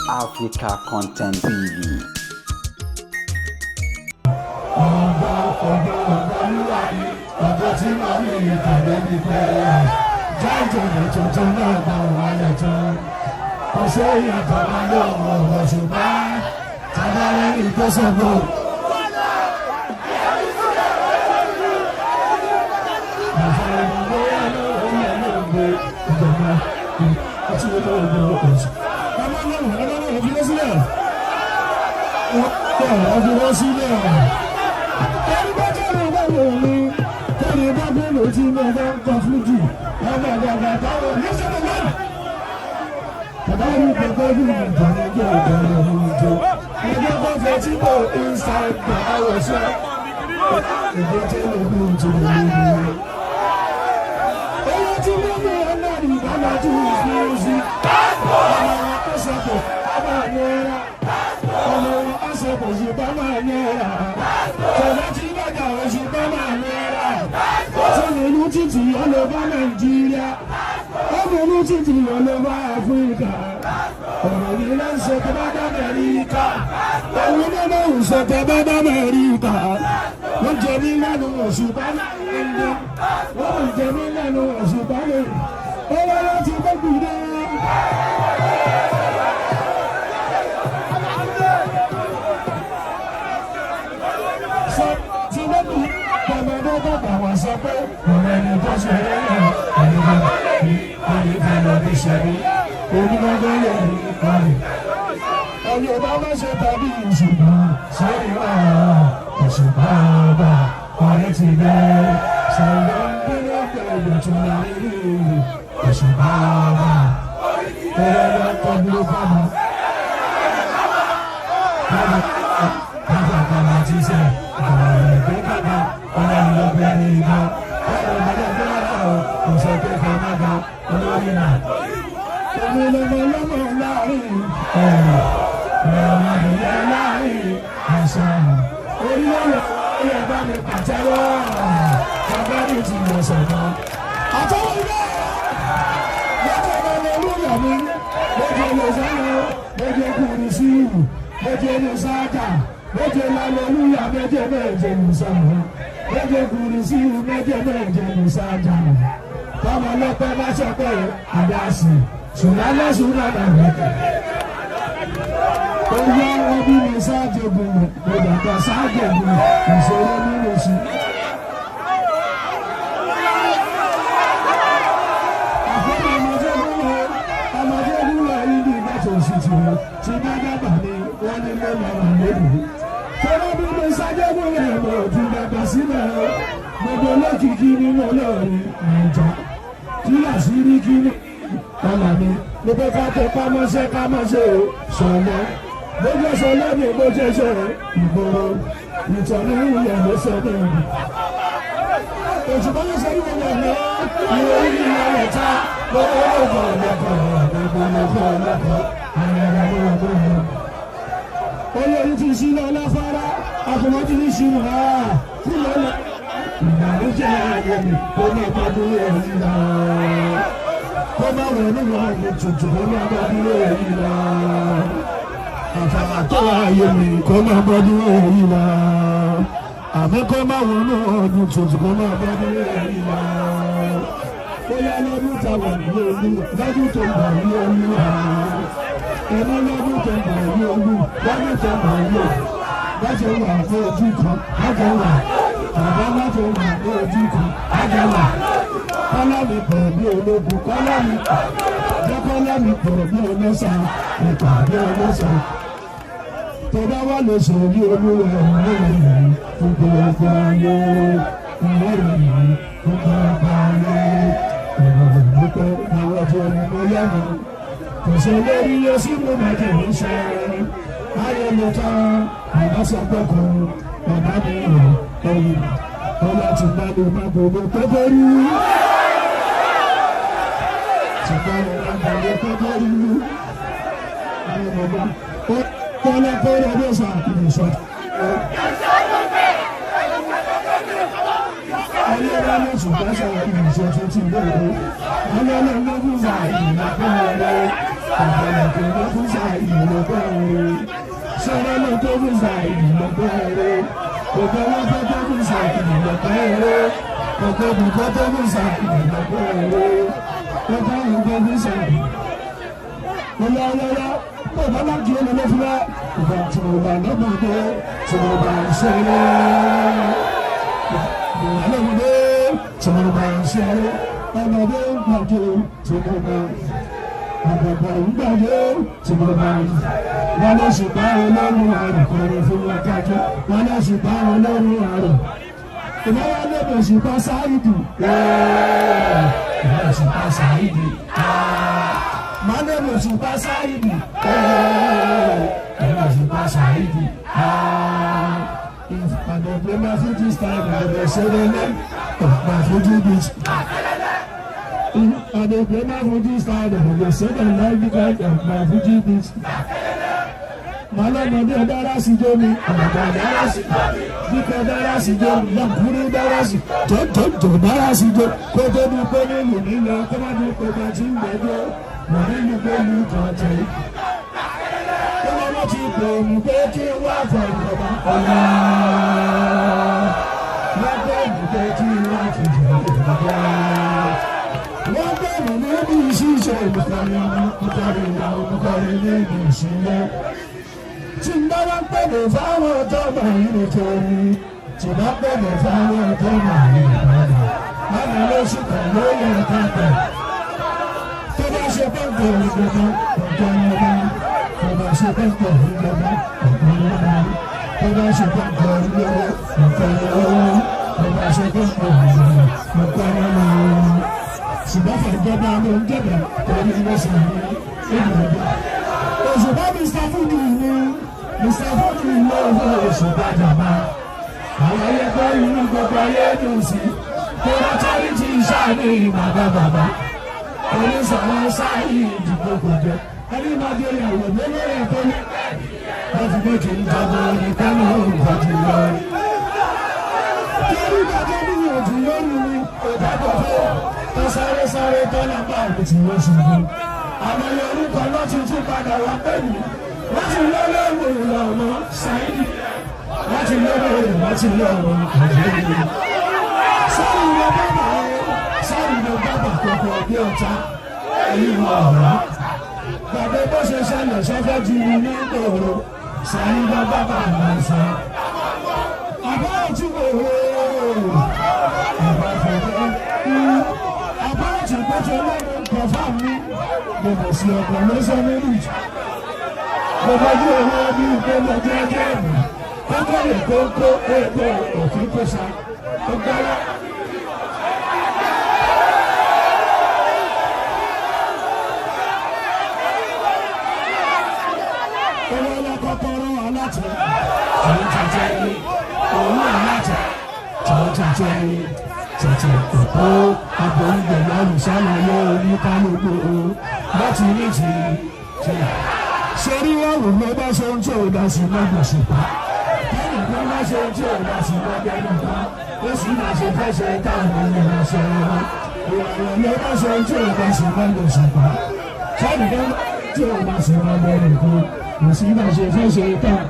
Africa Content TV. Ọba ọba ọba wíwá ni ọjọ́ tí màá mi ìtàgé ní pẹ́. Jáde tuntun náà bá wà lẹ́tọ́. Kò sí ìyàtọ̀ máa lọ ọ̀rọ̀ ṣùgbọ́n tábàárẹ̀ ní tó sọ̀rọ̀. Inside the house, owó tí wọ́n mú ọlọ́run bàbá tó ń fi ọmọ ọ̀sẹ̀pọ̀ bàbá náírà ọmọ ọ̀sẹ̀pọ̀ sí bàbá náírà tọ̀lá tí bàjá oṣù bàbá náírà tìlú títì ọlọ́ba Nàìjíríà ọmọlú títì ọlọ́ba Áfíríkà ọ̀rọ̀ yìí ló ń sọ tó bá dá Amẹ́ríkà òun náà ló ń sọ tó bá dá Amẹ́ríkà wọ́n jẹ mí lẹ́nu oṣù bá náírà wọ́n jẹ mí lẹ́nu oṣù bá náírà ó wá láti gbẹ́gbẹ́ dé. Sọ ti gbẹ́gbẹ́ tọmọdé bàbá wa sọ pé ọ̀rẹ́ ni tó ṣe é lọ ẹni bá mi ẹni fẹ́ lọ bí ṣe rí onígbàgbọ́ lè rí parí. Ẹni ọba má ṣe tàbí ìṣùgbọ́n ṣé ìwà òṣùpá ọba ọ̀rẹ́ ti bẹ́ ṣàlọ́ ń bínú pẹ̀lú tó máa ń rí òṣùpá ọba ẹ̀rọ lọ́kọ̀ ló fọ́mọ. Bàbá bàbá ti sẹ́ ọ̀rọ̀ ìgbé kàkà ọ̀rọ̀ ìlọ́gbẹ́ ní ìgbà ọ̀rọ̀ ìgbàgbọ́ ọ̀rọ̀ òṣèké kan má ga olórí náà. Èmi lọ́mọ lọ́mọ láàrin ọ̀rọ̀ ọ̀rọ̀ láàrin àṣà orílẹ̀ èdè bá mi pàtẹ́wọ́ bàbá mi ti lọ sọ̀rọ̀. Àtọ́wọ́ ilé lọ́jọ́ ọmọ olóyè mi lọ́jọ́ olùsọ́yọ́ lọ́jọ́ kùnrin sí ìlú lọ́jọ́ olùsájà lọ́jọ́ lálẹ́lúyà méje méje lùsọ̀rọ̀ lọ́jọ́ kùnrin sí ìlú méje méje lùsájà. Tọ́mọ lọ́pẹ́ bá ṣọpẹ́ àdáṣe ṣùgbọ́n lọ́sùn náà bàbá owó ọbí mi ṣáàjẹgùn mo dàgbà ṣáàjẹgùn ìṣòro nínú sí. Àfọ́nà ọmọdé gúnlẹ̀ ibi ìbátan òsì tì wọ́n ti bá dàgbà ni wọ́n ní ló máa wà lónìí. Tọ́lá bí mi ṣáàjẹgùn rẹ̀ mo ti dàgbà sílẹ̀ gbogbo olókìkí nínú olórin Nàìjà kí àṣírí kí ní ọmọ mi mo fẹ́ ká tẹ ká mọ́ṣẹ́ o sọ̀lọ́ bójú ẹsẹ̀ lẹ́nu bójú ẹsẹ̀ ìgboro ìtọ́ni ìyá ló sọ bẹ́ẹ̀ ni. Òṣùpá ló sọ nípa ọ̀nà ìwé ìlú ọ̀tá lọ́wọ́ ọ̀gá ọ̀lọ́kọ̀ ọ̀lọ́kọ̀ ọ̀lọ́kọ̀ ọ̀lọ́kọ̀. Olórí ti ṣí lọ láfárá, àkùnrin ti ṣí wá kúlọ̀ lọ. Ìbànújẹ́ ayé mi kò ní ìpàdé ẹ̀yìn lọ. Kó má wọ̀ nínú ọ̀gbìn tuntun kó má bá dúró èyí lọ. Àfàlà tó ayé mi kó má bá dúró èyí lọ. Àmì kó má wọ̀ nínú ọ̀gbìn tuntun kó má bá dúró èyí lọ. Bóyá lọ́dún ta wà ní olú, lọ́dún tó ń bọ̀ ní olú. Ẹ̀mí lọ́dún tó ń bọ̀ ní olú, lọ́dún tó ń bọ̀ ní olú. Láti wà ní ojú kan, láti wà. Bàbá láti wà ní ojú kan, láti wà. Kọ́lá mi pọ̀ bí ológun, kọ́lá mi jẹ́ kọ́lá mi pọ̀ bí olóṣà, ìpà bí olóṣà. Tó bá wà lè sọ bí olúwa ọ̀rẹ́ fún gbogbo ayé, ọ̀rẹ́ fún gbogbo ayé. Ọ̀rọ̀ ìdúpẹ́ àwọn tó ní mo yá mi. Kò sọ lórí oṣù mo máa jẹ̀ ní ṣe. Ayé mi tán, bàbá sọ pé kò bàbá mi rò ẹ̀yìn. Ọlá ti bá mi má gbogbo pẹ́pẹ́ rú. Ọ̀pọ̀lọpọ̀ ló fún sáyé lọ́pọ̀ rẹ̀. Sọ̀rọ̀ ló tó fún sáyé lọ́pọ̀ rẹ̀. Ọ̀pọ̀lọpọ̀ tó fún sáyé lọ́pọ̀ rẹ̀. Ọ̀pọ̀lọpọ̀ tó fún sáyé lọ́pọ̀ rẹ̀. Ọ̀pọ̀lọpọ̀ fún sáyé. Ọlọ́lọ́lọ́ bàbá láti ọ̀nà lọ́fúnra ìgbà tí mo bá lọ́mọdé tí mo bá ń ṣeré. Ìgbà lọ́mọdé tí mo bá ń ṣeré. Ọmọdé ń gbàdé tí mo bá àgbàgbà ń gbàdé tí mo bá ń. Wọ́n lọ sí bá ọlọ́run àrùn kọrin fún wọn kájọ. Wọ́n lọ sí bá ọlọ́run àrùn. Ìbáwá lọ́dọ̀ sí bá Sáìdì. Ìbáwá sí bá Sáìdì. Mọ́lẹ́bù sí bá Sáìdì. Ìbáwá sí bá Sáìdì. If I don't play my Fuji style, I dey say the name of my Fuji beat. If I don't play my Fuji style, I dey say the name because of my Fuji beat. Mọ́lẹ́mọdé dára sí jómi, àgbàgbà dára sí, bíkọ́ dára sí jómi, lọ́kùnrin dára sí, jọ̀jọ̀jọ̀ dára sí jó. Kó tó di pé nílùú nílọ, kó má di pé bá ti ń gbẹ́jọ́, mọ̀ nínú pé ní kan tẹ̀. Kó má má ti pè mí pé kí wá fọ ìjọba ọ̀la. Wọ́n pè mí pé kí wá fi ìjọba. Wọ́n pè mí níbi ìṣiṣẹ́ ìmùkọ́rin ìmùkọ́rin ìmùkọ́rin níbi ìṣiṣẹ́. Tí n bá wá pẹ̀lú fáwọn ọ̀tọ́ màá ní torí tí bá pẹ̀lú fáwọn ọ̀tọ́ màá ní ìbàdàn báwo ló sì kàn lóye ẹ̀ka pẹ̀. Tó bá ṣe pẹ́ǹpẹ̀ ìjọba ọ̀tọ̀ ìjọba tó bá ṣe pẹ́ǹpẹ̀ ìjọba ọ̀tọ̀ ìjọba tó bá ṣe pẹ́ǹpẹ̀ ìjọba ọ̀tọ̀ ìjọba tó bá ṣe pẹ́ǹpẹ̀ ìjọba ọ̀tọ̀ ìjọba. Ṣùgbọ́n fàjọba ló ń jẹ̀bẹ̀ torí lọ́sàn-án ìjọba. Òṣùpá Mr. Fuji ni Mr. Fuji ló ń fọ òṣùpá jàmbá. Àwọn ayẹyẹ inú gbogbo ayé dùn sí. Kóra charity ṣáàní bàbá bàbá. Oníṣòwò sáyé ìdìbò kò jẹ. Ẹni máa di ìyàwó lórí ẹ̀kọ́ ní. Wọ́n ti gbé kí n jọba nìkan náà ń fàjì lọ. Kí bàjẹ́ gbìyànjú lórí mi, kò dábọ̀ fún. Tó sáré sáré tọ́lá bá òkú tí wọ́n ṣubú. Àwọn orúkọ náà ti tún padà wá pẹ̀lú. Wọ́n ti lọ́lọ́wọ́ ìlànà Sáìdì. Wọ́n ti lọ́lọ́wọ́ wọ́n ti lọ́wọ́ àjẹ́yẹ. Sáré lọ bàbá ẹ, sáré lọ bàbá kọ̀ọ̀kan bí ọ̀tá. Èyí wọ ọ̀rọ̀. Gbàgbé bó ṣe ṣẹlẹ̀ ṣẹ́fẹ́ ju mi ní ìgboro. Sáré lọ bàbá àmọ́ sọ. Àbá òtún òwò. Àbá fẹ̀fẹ́. Àbá òtún gbọ́jọ́ lọ́rùn kọ̀ọ̀fà mi. Mo mọ̀ sí ọkọ̀ lọ́sọ̀ méjì. Mo bọ́jú owó bí ìpínlẹ̀ jẹ́jẹ́ mi. Kókó lè kókó èèpo òfin kó sa. Ó gbára. Owó ọlọ́kọ́kọ́rọ́ aláàtẹ̀. Tòun tẹ̀tẹ̀ ni. Òun aláàtẹ̀. Tòun tẹ̀tẹ̀ ni. Tẹ̀tẹ̀ òpó agbóhùngbẹ̀lẹ̀ olùsálàyé oníkálukú láti ní ti ti. Sori ọ̀rùn ló bá ṣe ń tí ò dá sí lọ́gbọ̀n ṣùpá. Kẹ́nì kan bá ṣe ń tí ò dá sí lọ́gbọ̀n nìkan. Ó sì máa ṣe fẹ́ ṣe táwọn ènìyàn ṣe wọn. Ìrọ̀rùn ló bá ṣe ń tí ò dá sí lọ́gbọ̀n ṣùpá. Kẹ́nì kan bá tí ò dá sí lọ́gbọ̀n nìkan. Ó sì máa ṣe fẹ́ ṣe táwọn.